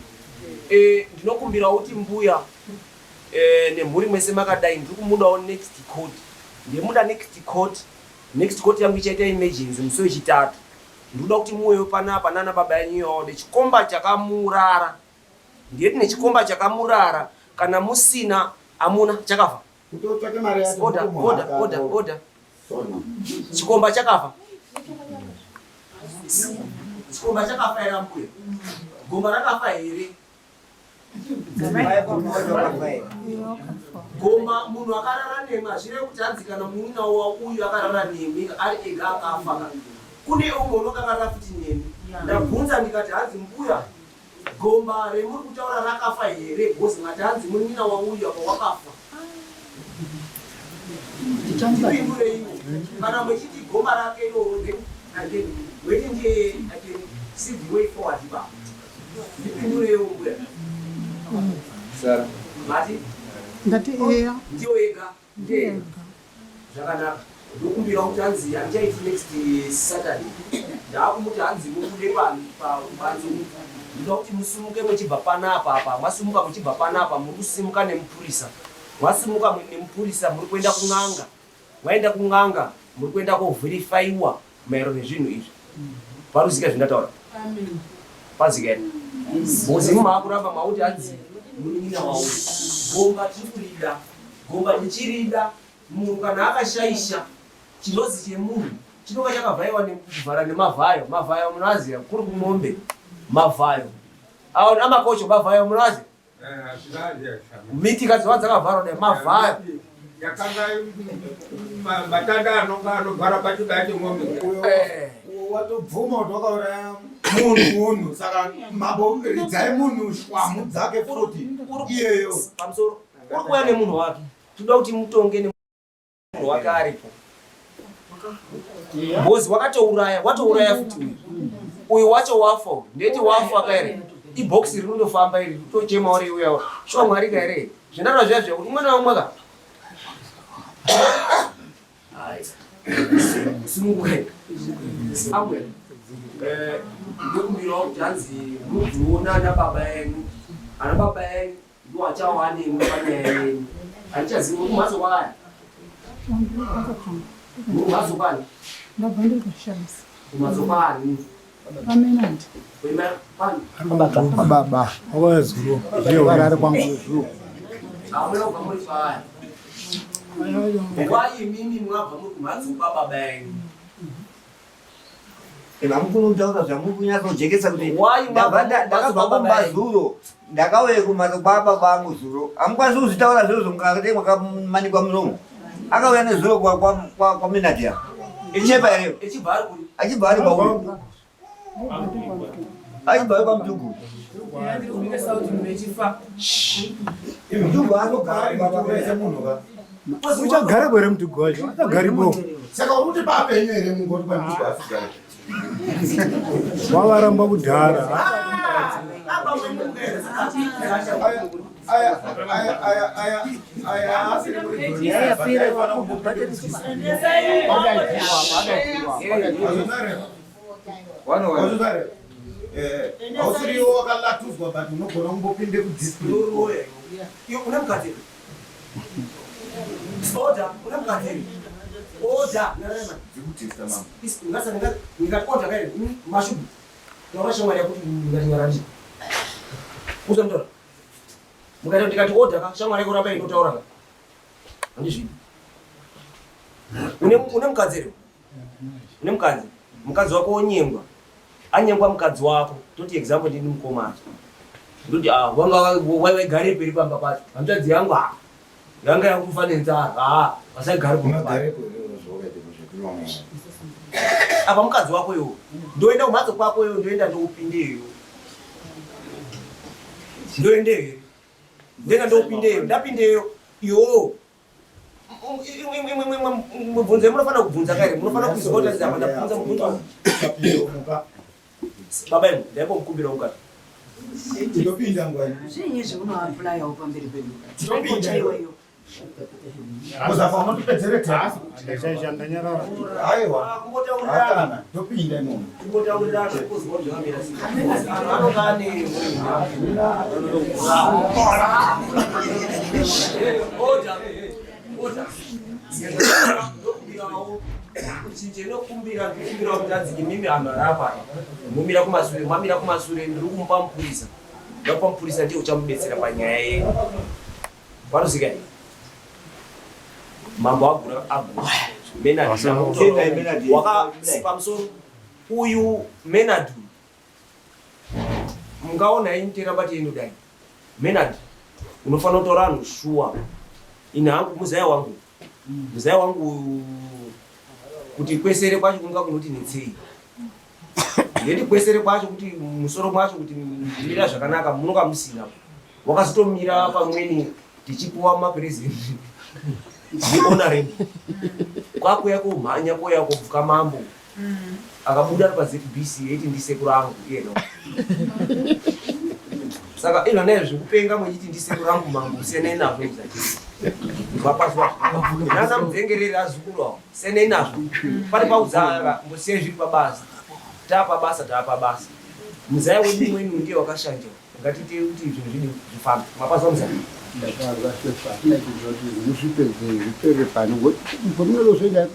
ndinokumbirawo kuti mbuya nemhuri mwese makadai ndiri kumudawo next court. Ndemuda next court. Next court yangu ichaita emergency musi wechitatu. Ndinoda kuti muuyewo panapa nana baba yenyu iwawo nechikomba chakamurara. Ndiye tine chikomba chakamurara kana musina amuna chakafa. Kutotsvake mari yacho Order, order, order, order. Chikomba chakafa. Chikomba chakafa here ambuya? Gomba rakafa here? Gomba munhu akarara nemi hazvirevi kuti hanzi kana munin'ina wa uyu akarara nemi ari ega akafa ka. Kune umwe unonga akarara futi nemi. Ndabvunza ndikati hanzi mbuya gomba remuri kutaura rakafa here because mati hanzi munin'ina wauyu apa wakafa. Ndipindureiwo kana muchiti gomba rake iroro then I can wait ndiye I can see the way forward ipapo. Ndipindureiwo mbuya. Sara. Mati Ndati eya. ndiyo yega ndiye yega. Zvakanaka. Ndokumbira kuti hanzi handichaiti next Saturday. Ndakumuti hanzi mubude panze. Ndoda kuti musimuke muchibva panapa apa. Mwasimuka muchibva panapa muri kusimuka nemupurisa. Mwasimuka nemupurisa muri kuenda kun'anga. Mwaenda kun'anga muri kuenda kovherifaiwa maererano nezvinhu izvi. Paruzika zvindataura. Amen. Pazika here? Because maakuramba mauti hanzi munin'ina wawo. Gomba tiri kurida. Gomba tichirida. Munhu kana akashaisha chirozi chemunhu chinonga chakavhaiwa nekuvhara nemavhayo. Mavhayo munoaziva kuri kumombe. Mavhayo. Awo amakocho mavhayo munoaziva. Miti kadzova dzakavharwa dai mavhayo. Yakanga matanda anonga anovhara pachibaya chemombe. Watobvuma kuti wakauraya munhu munhu saka mambo ridzai munhu shwamu dzake futi iyeyo. Pamusoro uri kuuya nemunhu wake. Toda kuti mutonge nemunhu wake aripo. Mbozi wakatouraya, watouraya futi uyu. Uyu wacho wafa uyu. Ndeti wafa ka here? Ibhokisi rinondofamba iri, tochema uri uya. Shuwa Mwari ka here? Zvindarwa zviya zviya kuti umwe naumwe ka. Hai. Sunungukai. Ambuya. Ndokumbirawo kuti hanzi muzoona ana baba enyu. Ana baba enyu ndiwo achawa nemwi panyaya yenyu. Handichazivi muri kumhatso kwakaya. Muri kumhatso kwani? Ndabva ndiri kushamisa. Kumhatso kwani? Pamenandi. Kuima kwani? Baba, wakauya zuro. Varare kwangu zuro. Hamuna kubva muri paya. Why imimi mwabva muri kumhatso kwababa enyu? Hamukuni kutaura zvamuri kunyatsojekesa kuti Why ndabva ndakabva kumba zuro ndakauye kumhatso kwababa vangu zuro hamukwanisi kuzvitaura zvirozvo mukati mwakamanikwa muromo akauya nezuro kwaMenadia ichepa here Echibva ari kuri? achibva ari kwauri achibva ari kwaMutugu Mutugu Uchagara here Mutugu wacho? Achagaripo. Saka uri kuti papenyu here mungoti paMutugu asigare? Wavaramba kudhara. Aya aya aya aya aya asiri Hausiriwo wakalatuzwa but unogona kumbopinde kudiscipline. Une mukadzi here? Order, une mukadzi here? Order. Ndikati order kaire mashubu. Taura shamwari yako kuti ndingatinyararira. Usamutaura. Mukati ndikati order ka shamwari yako ramba inotaura ka. Handizvidi. Une une mukadzi here? Une mukadzi. Mukadzi wako wonyengwa. Anyengwa mukadzi wako. Toti example ndini mukoma. Ndoti ah wanga waigare peri pamba pacho. Hanzvadzi yangu ah. Yanga yakufa nenzara. Ah, vasaigare pamba. Apa mukadzi wako iwo. Ndoenda kumhatso kwako iwo ndoenda ndopindeyo. Ndoendeyo. Ndoenda ndopindeyo. Ndapindeyo. Iwo mubvunzo munofanira kubvunza kaire munofanira kuziva kuti apa ndabvunza mubvunzo baba imi ndaimbomukumbira ungati Tinopinda ngwani. Zvinyi zvaunoaplayawo pamberi pedu? Tinopinda. Chaiwo iyo. Muzafa unotipedzere tasi. Aiwa. Hakana, topinda imomo. Ndinokumbira ndikumbira kuti adzike mimi anhu arapa mumira kumasure mwamira kumasure ndiri kumupa mupurisa ndakupa mupurisa ndiye uchamubetsera panyaya yenyu panozika here mambo agura agura Menard waka pamusoro uyu Menard mungaona ini teramba tiendodai Menard unofanira kutora anhu shuwa ini hangu muzaya wangu muzaya wangu kuti kwesere kwacho kunga kunoti netsei ndeti kwesere kwacho kuti musoro mwacho kuti mira zvakanaka munonga musina wakazotomira pamweni tichipuwa mapresident ndionarebu kwakuya kumhanya koya kubvuka mambo akabuda ari paZBC eiti ndisekuru angu iyena saka izvo naizvo zvekupenga mwechiti ndisekuru angu mambo siyanai nazvo mapazwa nana mudzengereri azukuru awo siyanai nazvo pane paudzara mbosiyai zviri pabasa taapabasa taapabasa muzaya wedu umweni ndiye wakashanja ngatiite kuti zvinhu zvidi zvifambe mapazwa muzaya Muzvipedze zvipere pano ngokuti pamunozoenda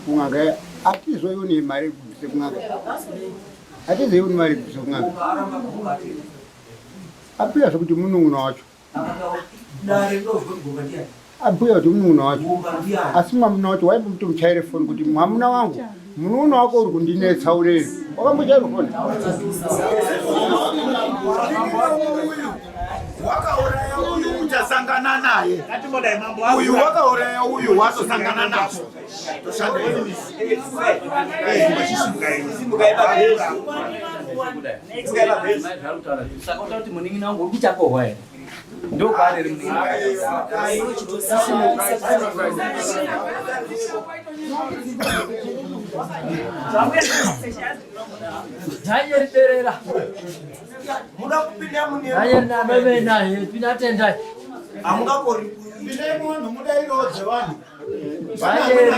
kun'anga hatizoioni mari yekubvisa kun'anga hatizoioni mari yekubvisa kun'anga abuya zvekuti munun'una wacho dare ndozwa kuti gomba ndiani abuya kuti munun'una wacho gomba ndiani asi mwamuna wacho waimbomutomuchaire foni kuti mwamuna wangu munun'una wako uri kundinetsa ureri wakambochaire foni Wakauraya uyu uchasangana naye. Uyu wakauraya uyu watosangana nazvo. Toshanda Saka utaura kuti munin'ina wangu uri kuchakohwa here? Ndokwaari ri munin'ina Dzanyeriberera. Muda kupinda mune Dzanyerinamemena tinatendai. Hamungakori Pindai munhu mudairowo dzevanhu. Dzanyeri.